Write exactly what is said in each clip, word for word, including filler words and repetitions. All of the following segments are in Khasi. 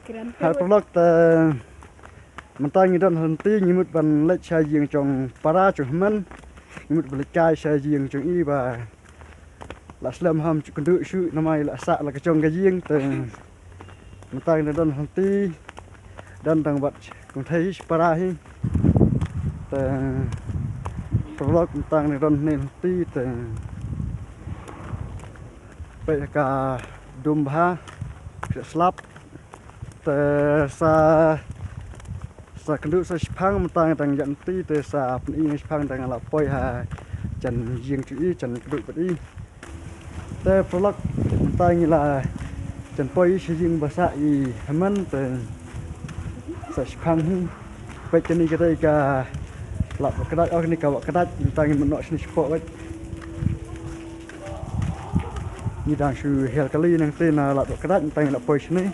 Hai paralok, te mynta ngi don ha lynti, ngi mut ban leit sha ïing jong para jong Hynmen. Ngi mut ban leit kai sha ïing jong i ba la slem ham, ju kynduh shuh namar i la sah la ka jong ka ïing. Te mynta ngi don ha lynti, don tang bad kynthei shi para hi. Te paralok, mynta ngi don ha lynti te peit ka dum bha, ka slap. Te sa, sa kynduh sa shipang mynta nga dang ïaid lynti, te sa pyni nga shipang dang la poi ha jan ïing jong i, jan kynduh bad i. Te paralok, mynta ngi la jan poi sha ïing ba sah i Hynmen, te sa shipang hi. Peit kane ka dei ka lad ba kdait, oh kane ka wah kdait, mynta ngi mano shane shapoh bad. Ngi dang shu hiar kali nangta na lad ba kdait, mynta ngi la poi shane.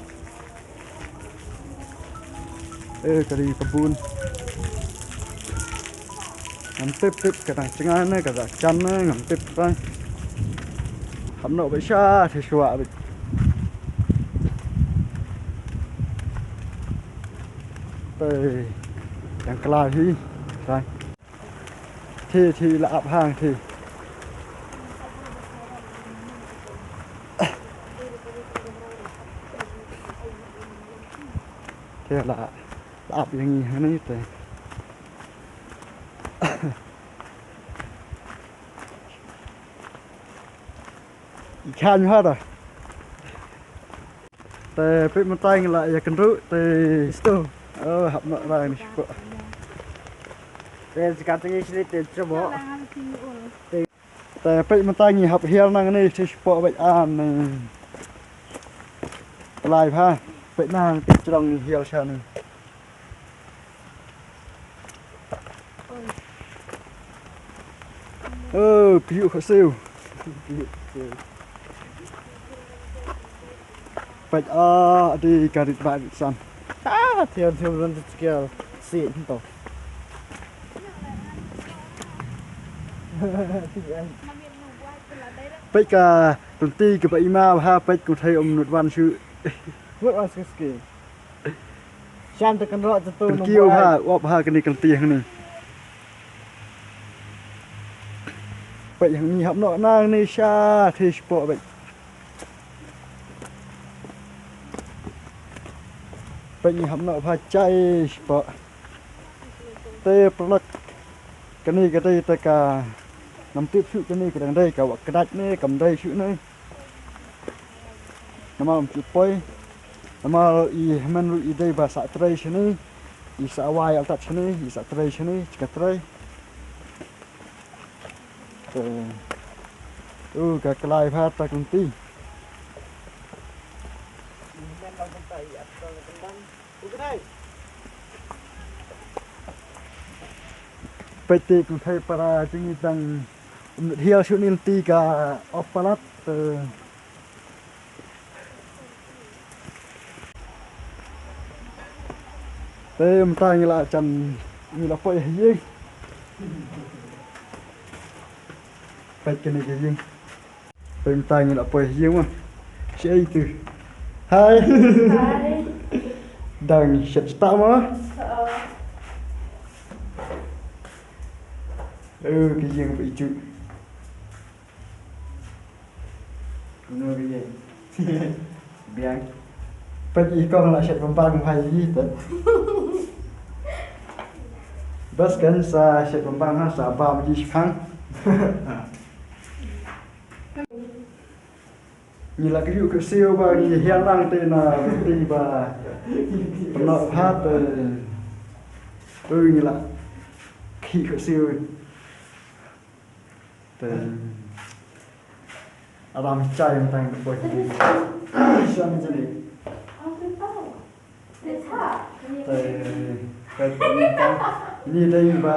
Eh, ka dei ka bun. Ngam tip tip ka dang jngai ne ka dang jan ne, ngam tip trai. Hap noh beit sha, te shuwa beit. Te dang khlaiñ hi trai. Te, te la ap hang te. Te la, la ap ïa ngi hangne te. I khan ha da. Te peit mynta ngi la ïa kynduh te. Sto. Oh, hap noh ra ni ko. Te jaka te ngi sli te jabo. Te peit mynta ngi hap hiar nangne te shapoh bad an ne. Pynlait bha. Peit nang te jrong ngi hiar shane. Oh, phi ïoh khohsiew. Peit, ah, dei ka rit ba rit san. Ah, thiam thiam ran tu skial. Si, nto. Peit ka lynti kaba i ma bha, peit kynthei ym nud wan shuh. Nud wan shuh ski. Shan te kynroh te tu. Peit kiew bha, u ap bha kane ka lynti hangne. Peit hangne hap noh nangne sha te shapoh peit. Peit ngi hap noh bha jai shapoh. Te paralok, kane ka dei te ka, ngam tip shuh kane ka dang dei ka wah kdait ne kam dei shuh ne. Namar ym ju poi. Namar i Hynmen ruh i dei ba sah trei shane. I sah wai artat shane, i sah trei shane, jaka trei. Te, uh, ka khlaiñ bha ta ka lynti. Peit te kynthei para jong ngi dang ym hiar shuh ne lynti ka ap palat te. Te mynta ngi la jan, ngi la poi ha ïing. Peit kane ka ïing. Peit mynta ngi la poi ha ïing ma. Shi ai tu. Hai. Hai. Dang shet stah ma. Eh, ka ïing ba i ju. Kumno ka ïing? Biang. Peit i kong la shet pynbang bha ïa i te. Bas kan sa shet pynbang ha sa bam ji shipang. Ngi la kyiuh ka siew ba ngi hiar lang te na te ba pynnoh bha te. Oi ngi la khi ka siew. Te. Adam chai tang ka boy. Sham jani. Te, te, te, ni dei ba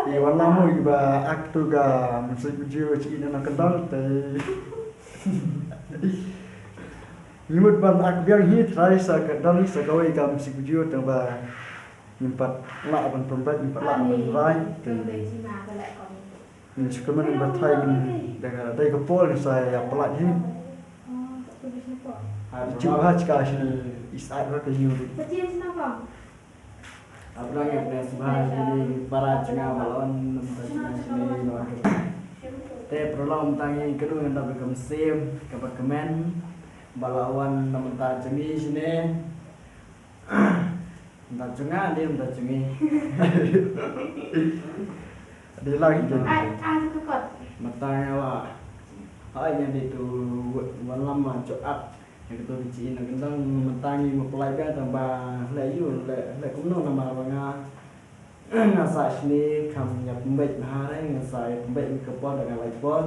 i wan lamu i ba ak tu ga musik video chi ina na kendang te. Ni mut ban ak biang hi trai sa ka dang sa kawei ka musik video tang ba ngim pat lah ban pynbeit, ngim pat lah ban rai. Te. Ni shu kmen ba thai ban da ka dei ka por ni sa ïa pynlait hi. Ju ha chka shi is at rot yu. Betul sih, Bang. Abra ngi pne sbha kini para jnga ba la wan namta jnga shini na. Te prolong tang i kenu ngan dap ka mynsiem kaba kmen ba la wan namta jnga shini. Namta jnga di namta jnga. Di lagi jnga. Ai, ai, tu kot. Mata nga la. Ai, yang di tu, wan lama jot. Ïa kato ki chi na kyndong mynta ngi ma pynlait biang tang ba leh ïu leh leh kumno namar ba nga nga sa shini kham ïa pynbeit bha re nga sa ïa pynbeit ka por da nga lait por.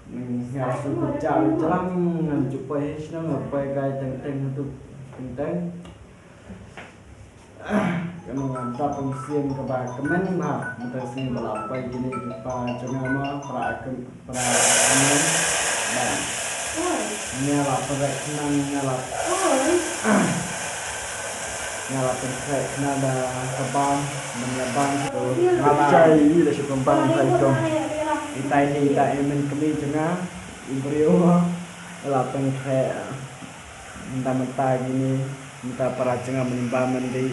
Nga su ka jam jam ngan ju poi hi shnong nga poi kai teng teng tu teng teng. Kane nga dap ka mynsiem kaba kmen bha mynta ka sngi ba la poi kine ki para jong nga ma para kem para kmen ba nga la pynrek khnang nga la nga la pynrek khnang da ka bam ban ïa bam to nga la jai i da shu pynbang hai tong. Itai ni itai i men kmie jong nga i briew ma nga la pynrek. Mynta mynta kine mynta para jong nga mynba mynta.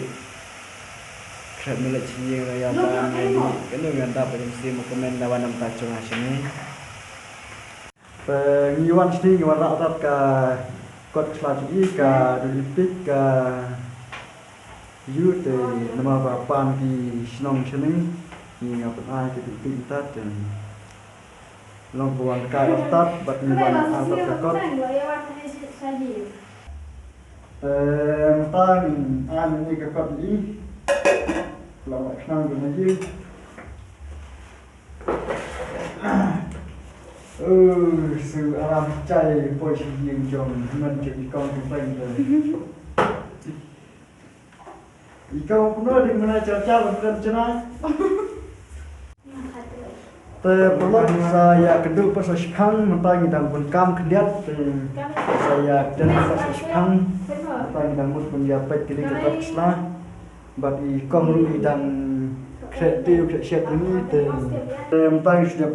Khreh mynta shi ïing ïa ba mynta kane nga dap ka mynsiem kmen da wan mynta jong nga shini. Te ngi wan shini ngi wan rah rat ka kot ka sla jong i ka dei pik ka ïu te namar ba pan ki shnong shini ngi nga pynai ki dei pik mynta te. Long ba wan ka start bad ngi wan artat ka kot. Te mynta ngin ai mynne ka kot ïa i. Long ba khnang ka ma ïing. Oh, su aram chai poi shi ïing jong hynmen jong i kong kong peng te. I kong kumno dei mynta chal chal ban pynchna. Te paralok sa ïa kynduh pat sa shipang mynta ngi dang bun kam khyndiat te sa ïa kynduh pat sa shipang mynta ngi dang mut ban ïa peit kine ki kot sla. Bad i kong ruh i dang khreh tiew khreh shet ngi te. Te mynta ngi shu dep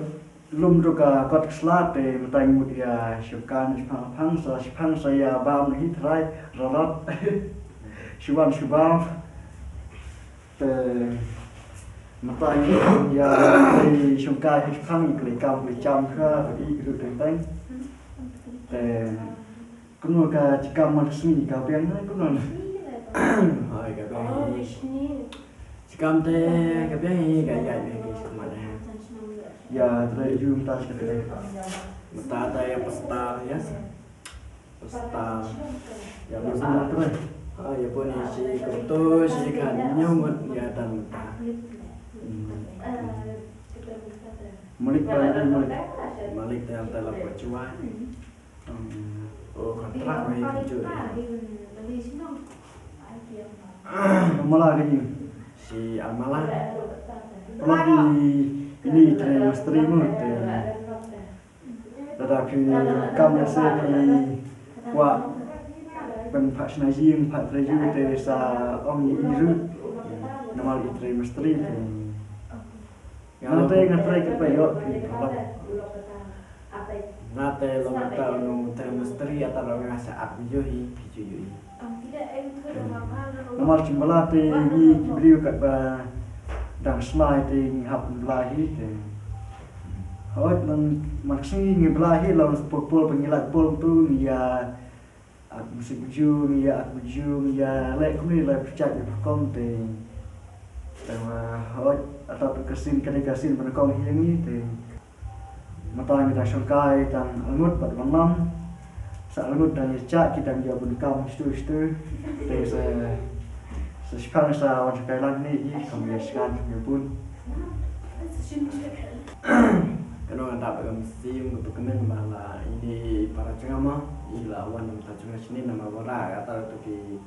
lum ruh ka kot sla te mynta ngi mut ïa shipang shipang sa shipang sa ïa bam hi trai rarot. Shu wan shu bam. Te mynta ngi ïa khlei shongkai hi khang khlei kam khlei jam kha i khlei teng teng. Te kumno ka jingkam man ka sngi ka biang na kumno. Hai ka biang hi. Jingkam te ka biang hi ka ïa biang hi kumno. Ïa tre ju mynta ka tre. Mynta ta ïa pasta ïa. Pasta. Ïa bun na tre. Ha ïa bun ïa shi kumto shi khan ñiewmut ïa tan mynta. Malik ba ïa malik. Malik te anta la pachwa. Oh kontrak mai kujur. Mala ka ïing. Shi amala. Mala ki ni tre mistri mo te. Lada phi kam lehse phi kwah ban phah shna ïing phah trei ïing te sa ong ïa i ruh. Namar i trei mistri te. Nga te nga trei ka phi ïoh phi pynlong. Nga te long ta u nongtrei mistri ata long nga sa ap ïoh hi phi ju ïoh hi. Namar shu bla te ngi ki briew katba dang slai te ngi hap bla hi te. Hooid long mar shu ngi bla hi long pok pol ba ngi lait pol tu ngi ïa ak musik ju ngi ïa ak ju ngi ïa leh kumne leh pyrchah ïa pyrkong te. Te ma hooid ata tu ka sin ka dei ka sin ba nyngkong hi ngi te. Mynta ngi dang shongkai dang alngut bad wanlam. Sa alngut dang ïa chah ki dang ïa bun kam shtu shtu. Te sa sa shipang sa wan shongkai lang ni i kam ïa shkan kam ïa bun. Kano nga dap ka mynsiem ka pykmen ba la ini para jong nga ma i la wan mynta jong nga shini namar ba ra ka ta tu ki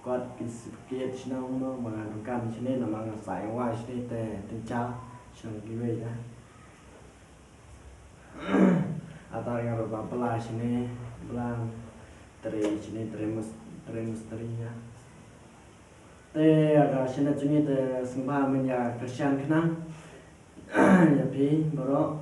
kot ki sipkit shnong no ba nga dang kam shini namar nga sa ïa wa shini te te cha shnong ki wei da. Ata nga ba bla shine bla tre shine tre mus tre mus tre ya. Te aga shine chungi te sngba men ya Christian khnang. Ya phi bro.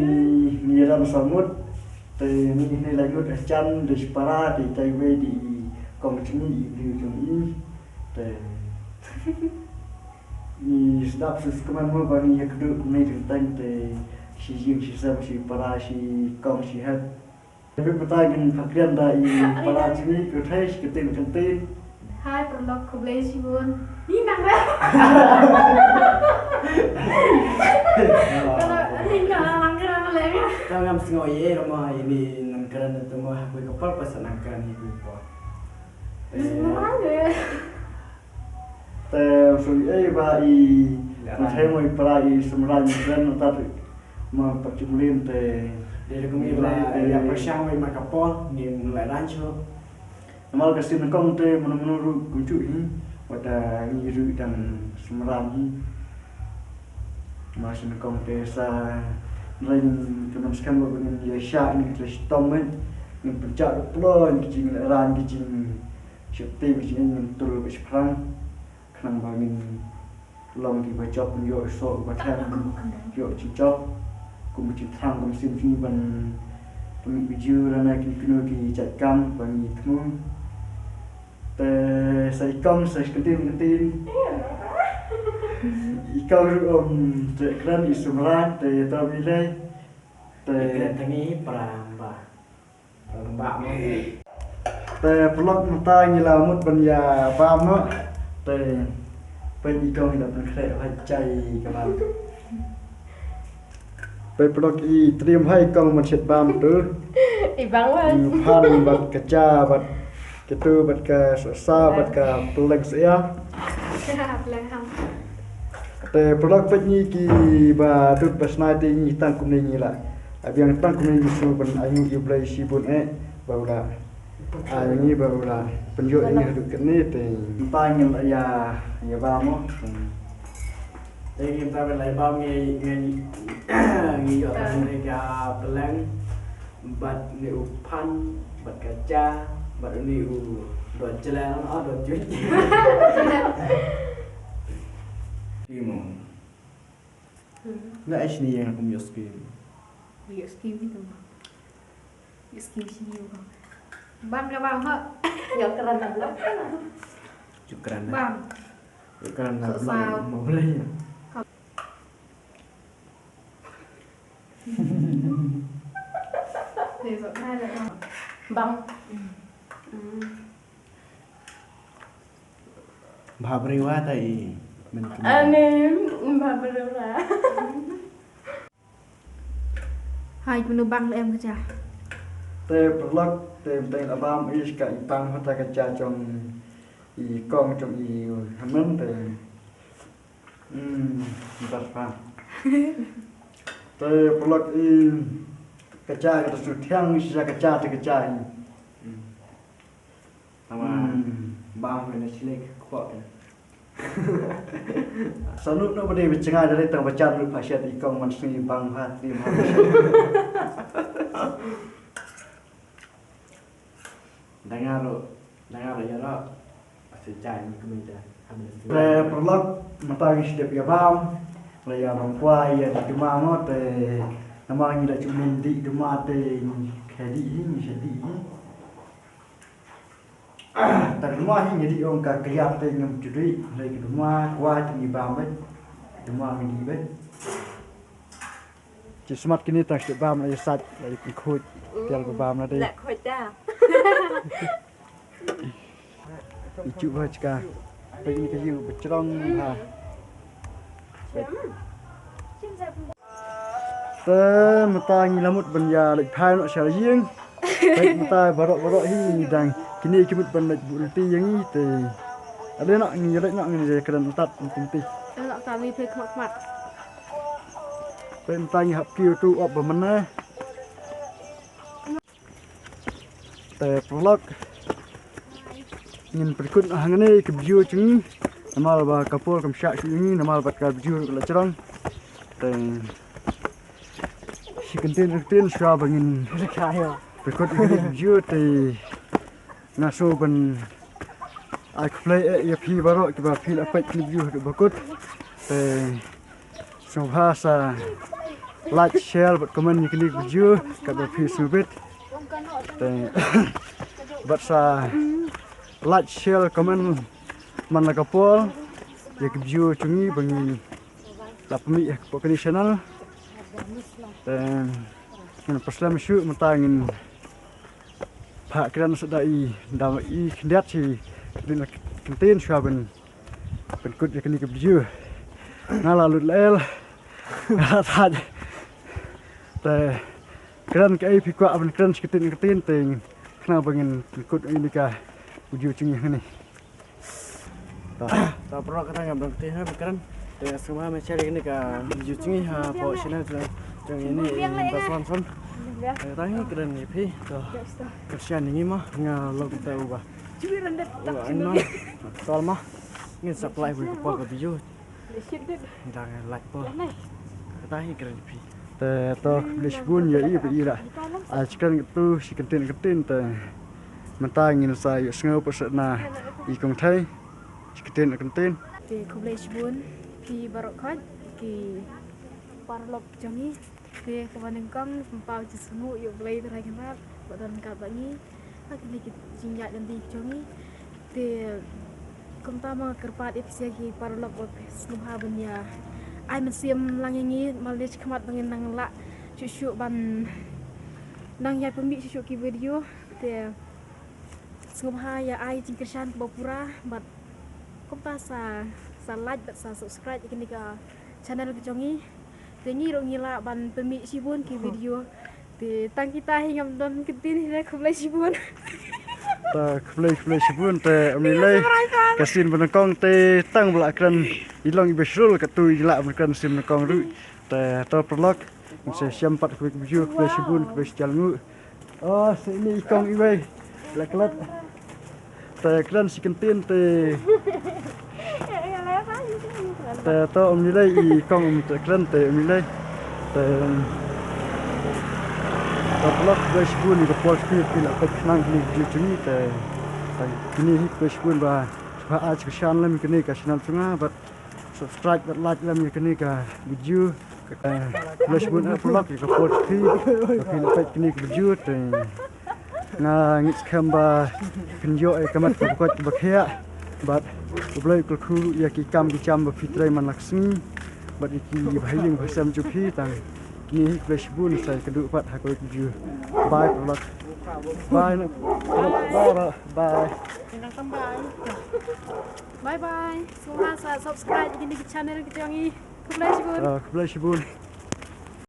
ngi, ngi ïalam samut. Te ngi ne la ngut ha jan de shipara te tai wei di kong chini i briew jong i. Te ngi sdap sus kmen mo ba ngi ïa kdu ne teng teng te shi jing shi sem shi para shi kong shi het. Te bit mynta ngin pha kren da i para jong ngi, pyrthei shi ktien ktien. Hai, paralok, khublei shibun. Ni nang re. Ni nang lang kren le. Ka ngam sngew ïa rama ini nang kren tu ma ha kui ka por pas nang kren hi kui por. Ni nang re. Te shu ei ba i, lehrain, ma thei mo i para i Sumran i kren na tat ma pat jumlin te. Dei da kum i ba la, eh, ïa pyrshang wei ma ka por, ni mu lehrain shu. Namar ka sien kong te mano mano ruh kumjuh hi, wat da ngi ruh dang Sumran hi. Ma sien kong te sa reng ka man skhem ba ngin ïa shah ngin tleh shitom eh, ngin pynjah ruh ploh ki jing lehrain ki jing. Sheptieng shi ngin tul ba shiphrang khnang ba ngin long kiba jop, ngin ïoh soh ba them, ïoh jingjop kum ba jingthrang kum sien jong ngi ban pynmih video lane kino kino ki jait kam ba ngi thmu. Te sa i kong sa ktien ktien. I kong ruh um te kren i Sumran te to mi lei. Te kren tang i para ba. Te paralok mynta ngi la mut ban ïa bam noh. Te peit i kong i la pynkhreh ha jai ka bam. Peit paralok i triem ha i kong ban shet bam tu. I bang wan. I phan bad ka ja bad kitu bad ka sa bad ka pleng sia. Pleng ham. Te paralok peit ngi kiba dud ba snai te ngi tang kumne ngi la. Abiang tang kumne ngi shu ban ainguh ïa U Blei shibun eh ba u la ai ngi ba u la pynjot ïa ngi haduh katne te. Mynta ngi la ïa, ïa bam mo. Te ngi mynta ba la ïa bam ngi, ngi, ngi ïoh tang ne ka pleng bad ne u phan bad ka ja bad ne u dot jlel, ah, dot juj. Imo. Hmm. Nga ai shini ïa nga kum ïoh skim. Ïoh skim ni kum. Ïoh skim shini ïoh bam. Bam ka bam ho. Ïoh kran na blok. Ïoh kran na. Bam. Ïoh kran na blok. Mo boleh ya. Bam. Hmm. Bha briew wa ta i. Ani, bha briew wa. Hai, menu bang em ka ja. Te paralok, te teng abam i ka i bang ha ta ka ja jong i kong jong i Hamen te. Hmm, bas pa. Te paralok i ka ja ka ta su thiang shisha ka ja te ka ja i. Tama. Hmm. Bam ne shlek kwah. Salut no bade bechanga dari tang bachan lu pashat i kong man sngi bang ha tri ma. Dangar lo, dangar lo ya lo. Pasti jai ni kami jai. Te paralok mynta ngi sdep ïa bam. La ïa bam kwai ïa di duma mo te namar ngi la ju myn di duma te ngi khadi ngi shadi. Ta duma hi ngi di ong ka kayap te ngam ju dei, hynrei ka duma kwai te ngi bam beit. Duma ngi di beit. Ci smat kini tang sdep bam la ïa sat la ïa khuid. Tial ba bam la dei. La khuid da. I ju ba chka. Peit ni ka yu ba chrong ha. Te mynta ngi la mut ban ïa leit phai noh sha ïing. Peit mynta baroh baroh hi ngi dang Kine ki mut ban leit buh lynti ïa ngi te. Ade na ngi leit na ngi kren tat ngi kumti. Ade na ka ngi phe khmat khmat. Pynta ngi hap kiew tu op ba mynne. Te paralok ngin pynkut hangne ki view jong ngi. Namar ba ka por kam shah shuh ïa ngi namar ba ka view ka la jrong. Te shi kyntien kyntien shuwa ba ngin pynkut hangne ki view te nga shu ban ai khublei eh ïa phi baroh kiba phi la peit kine ki view haduh ba kut. Te sngewbha sa like, share bad comment ïa kine ki view katba phi sngewbit. Te bad sa like, share, comment man la ka por ïa ki view jong ngi ba ngi la pynmih ha kane ka channel. Te ngin pynshlem shuh mynta ngin phah kren sa da i da i khyndiat shi kyntien shuwa ban pynkut ïa kane ka view. Nga la lut leh nga la thait. Te kren kaei phi kwah ban kren shi kyntien kyntien te khnang ba ngin pynkut ïa kane ka view jong ngi hangne. Ta paralok kata ngam dang kti ha ba kren. Te sngewbha me share ïa kane ka view jong ngi hapoh channel jong ngi ni Baswan Son. Te kata hi kren ïa phi to. Kyrshan ïa ngi ma nga long kata uba. Uba ai ma. Tol ma. Ngin supply bui ka por ka view. Dang like por. Kata hi kren ïa phi. Te to khublei shibun ïa i ba i la ai shi kren katu shi kyntien kyntien te mynta ngin sa ïohsngew pat sa na i kong Thei shi kyntien kyntien. Te khublei shibun phi baroh khoit ki paralok jong ngi. Te kaba nyngkong pynpaw jingsngewnguh ïa U Blei Trai Kynrad ba don ryngkat bad ngi. Ha kine ki jingïaid lynti jong ngi. Te kumta ma nga kyrpad ïa phi sa ki paralok ba sngewbha ban ïa ai mynsiem lang ïa ngi, ma lei shakhmat ba ngin nang lah shuh shuh ban nang ïa pynmih shuh shuh ki video. Te sngewbha ïa ai jingkyrshan kaba pura bad kumta sa, sa like bad sa subscribe ïa kane ka channel ka jong ngi. Te ngi ruh ngi lah ban pynmih shibun ki video. Te tang kita hi ngam don kyntien hi, khublei shibun. Ta khublei khublei shibun te ym lei lei. Ka sien ba nyngkong te tang ba la kren i long iba shrul katu i lah ban kren sien ba nyngkong ruh. Te to paralok ngin sa shem pat khublei khublei shibun khublei shihajar nguh. Oh, sa ini i kong iwei la klet. Te kren shi kyntien te. Te to ym lei lei i kong um te kren te ym lei lei. Te to paralok khublei shibun ïa ka por sha phi phi la peit khnang kine ki video jong ngi te. Te kine hi khublei shibun ba sngewbha ai jingkyrshan lem ïa kane ka channel jong nga bad subscribe bad like lem ïa kane ka video. Khublei shibun eh paralok ïa ka por jong phi ba phi la peit kine ki video te nga ngeit skhem ba phin ïoh ïa ka met kaba koit kaba khiah bad U Blei u kyrkhu ïa ki kam ki jam ba phi trei man la ka sngi bad ïa ki ba ha ïing ba ha sem jong phi. Tang kine hi khublei shibun sa ïa ka duh pat ha kawei ka video. Bye paralok. Bye na paralok. Bye. Bye bye. Sngewbha sa subscribe ïa kine ki channel ki jong ngi. Khublei shibun. Ah, khublei shibun.